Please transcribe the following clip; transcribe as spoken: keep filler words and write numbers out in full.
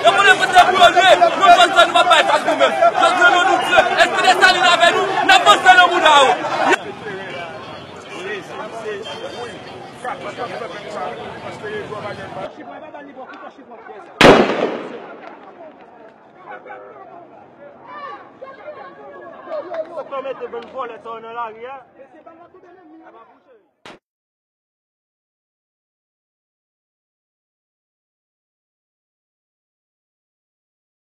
Yo konnen kote pou yo ye, nou panse nou pa bay fas nou menm. Jodi a, non, nou Dye, Espri Desalin avè nou, n ap panse nan bouda yo. Sa mete bann vòlè sa yo nan lari a.